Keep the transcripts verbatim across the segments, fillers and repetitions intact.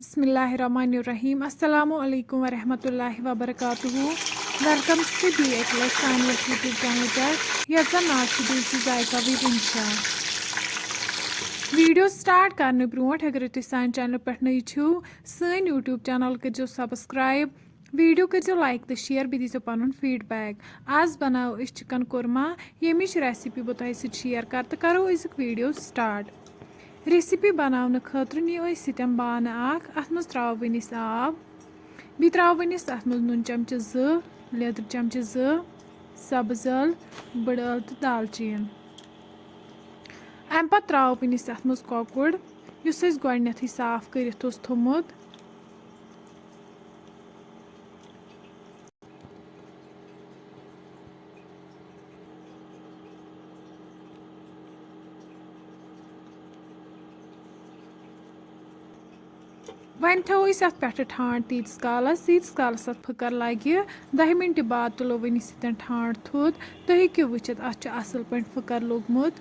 بسم اللہ الرحمن الرحیم۔ السلام علیکم ورحمۃ اللہ وبرکاتہ۔ ویلکم چھُ تُہۍ بیٚیہِ اَکہِ لَٹہِ سانہِ یَتھ YouTube چینلہِ پٮ۪ٹھ، یَتھ زَن ناو چھُ دیسی ذائقہ with انشا۔ ویڈیو سٹارٹ کرنہٕ برونٛٹھ، اگر تُہۍ سانہِ چینلہِ پٮ۪ٹھ نٔوۍ چھِو، سٲنۍ YouTube چینل کٔرزیٚو سبسکرائب، ویڈیو کٔرزیٚو لائک تہٕ شیئر، بیٚیہِ دیٖزیٚو پنُن فیڈ بیک۔ آز بناوو أسۍ چکن کورما، ییٚمِچ ریسیپی بہٕ تۄہہِ سۭتۍ شیئر کرٕ، تہٕ کرو أزیُک ویڈیو سٹارٹ۔ ریسیپی بناونہٕ خٲطرٕ نِیو أسۍ سِتٮ۪ن بانہٕ اکھ، اتھ منٛز ترٛاوو وۄنۍ أسۍ آب، بیٚیہِ ترٛاوو وۄنۍ أسۍ اتھ منٛز نُن چمچہٕ زٕ، لیٚدٕر چمچہٕ زٕ، سبٕز ٲلہٕ، بٕڑ ٲلہٕ تہٕ دالچیٖن۔ امہِ پتہٕ ترٛاوو وۄنۍ أسۍ اتھ منٛز کۄکُر، یُس أسۍ گۄڈٕنیتھٕے صاف کٔرِتھ اوس تھوٚمُت۔ وۄنۍ تھاوو أسۍ اَتھ پٮ۪ٹھٕ ٹھانٛڈ تیٖتِس کالَس، ییٖتِس کالَس اَتھ پھٕکَر لَگہِ۔ دَہہِ مِنٹہِ بعد تُلو وۄنۍ أسۍ ییٚتٮ۪ن ٹھانٛڈ تھوٚد۔ تُہۍ ہیٚکِو وٕچھِتھ، اَتھ چھُ اَصٕل پٲٹھۍ پھٕکَر لوٚگمُت۔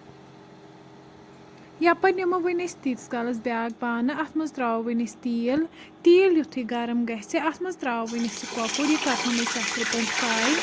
یَپٲرۍ نِمو وۄنۍ أسۍ تیٖتِس کالَس بیٛاکھ بانہٕ، اَتھ منٛز ترٛاوو وۄنۍ أسۍ تیٖل۔ تیٖل یُتھُے گرم گژھِ، اَتھ منٛز ترٛاوو وۄنۍ أسۍ یہِ کۄکُر، یہِ کَرہون أسۍ اَصٕل پٲٹھۍ fry۔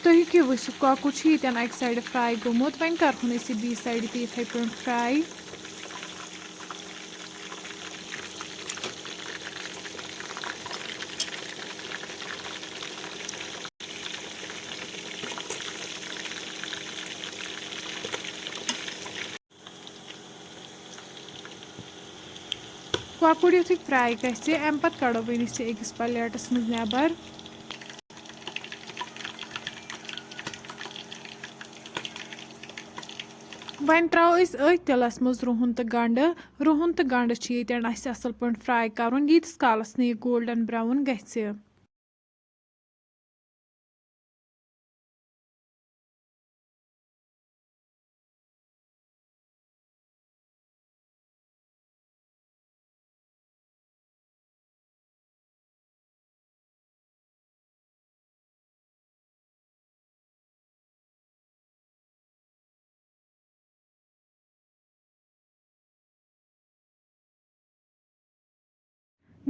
تُہۍ ہیٚکِو وٕچھِتھ، کۄکُر چھُ ییٚتٮ۪ن اَکہِ سایڈٕ fry گوٚمُت، وۄنۍ کَرہون أسۍ یہِ بیٚیہِ سایڈٕ تہِ یِتھَے پٲٹھۍ fry۔ کۄکُر یُتھُے fry گژھِ، اَمہِ پَتہٕ کَڑو وۄنۍ أسۍ یہِ أکِس پلیٹَس منٛز نٮ۪بر۔ وۄنۍ ترٛاوو أسۍ أتھۍ تِلَس منٛز رُہُن تہٕ گَنٛڈٕ۔ رُہُن تہٕ گَنٛڈٕ چھِ ییٚتٮ۪ن اَسہِ اَصٕل پٲٹھۍ fry کَرُن، ییٖتِس کالَس نہٕ یہِ golden brown گژھِ۔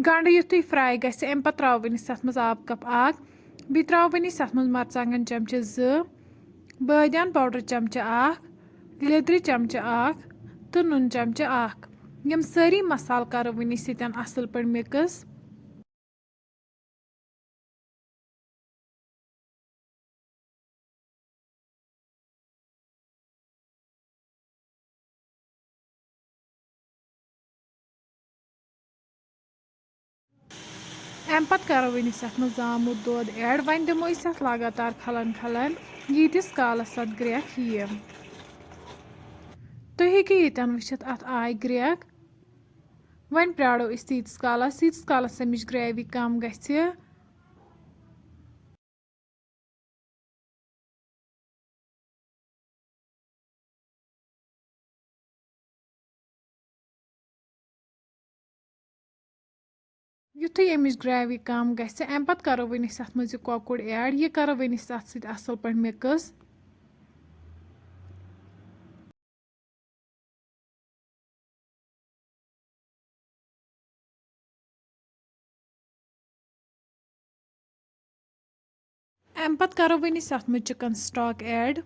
گنڈٕ یُتھُے fry گژھِ، اَمہِ پَتہٕ ترٛاوو وۄنۍ أسۍ اَتھ منٛز آب cup اَکھ، بیٚیہِ ترٛاوو وۄنۍ أسۍ اَتھ منٛز مرژٕوانٛگن چمچہٕ زٕ، بٲدیان powder چمچہٕ اَکھ، لیٚدرِ چمچہٕ اَکھ تہٕ نُن چمچہٕ اَکھ۔ یِم سٲری مسالہٕ کَرو وۄنۍ أسۍ ییٚتٮ۪ن اَصٕل پٲٹھۍ mix۔ اَمہِ پَتہٕ کَرو وۄنۍ أسۍ اَتھ منٛز زامُت دۄد add۔ وۄنۍ دِمو أسۍ اَتھ لگاتار کھلَن کھلَن، ییٖتِس کالَس اَتھ گرٛٮ۪کھ یِیہِ۔ تُہۍ ہیٚکِو ییٚتٮ۪ن وٕچھِتھ، اَتھ آے گرٛٮ۪کھ۔ وۄنۍ پرٛارو أسۍ تیٖتِس کالَس، ییٖتِس کالَس اَمِچ gravy کَم گژھِ۔ یُتھُے اَمِچ gravy کَم گژھِ، اَمہِ پَتہٕ کَرو وۄنۍ أسۍ اَتھ منٛز یہِ کۄکُر add۔ یہِ کَرو وۄنۍ أسۍ اَتھ سۭتۍ اَصٕل پٲٹھۍ mix۔ اَمہِ پَتہٕ کَرو وۄنۍ أسۍ اَتھ منٛز chicken stock add۔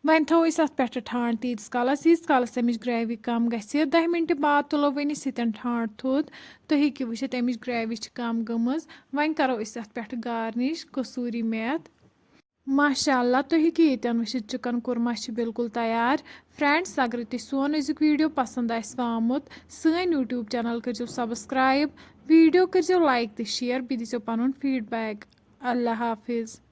وۄنۍ تھاوو أسۍ اَتھ پٮ۪ٹھٕ ٹھانٛڈ تیٖتِس کالَس، ییٖتِس کالَس اَمِچ gravy کَم گژھِ۔ دَہہِ مِنٹہِ بعد تُلو وۄنۍ أسۍ ییٚتٮ۪ن ٹھانٛڈ تھوٚد۔ تُہۍ ہیٚکِو وٕچھِتھ، اَمِچ gravy چھِ کَم گٔمٕژ۔ وۄنۍ کَرو أسۍ اَتھ پٮ۪ٹھٕ garnish کسوٗری میتھ۔ ماشاء اللہ، تُہۍ ہیٚکِو ییٚتٮ۪ن وٕچھِتھ، chicken کورما چھِ بالکل تیار۔ Friends، اگرے تۄہہِ سون أزیُک video پسنٛد آسہِ آمُت، سٲنۍ YouTube channel کٔرزیٚو subscribe، video کٔرزیٚو like تہٕ share، بیٚیہِ دیٖزیٚو پنُن feedback۔ اللہ حافظ۔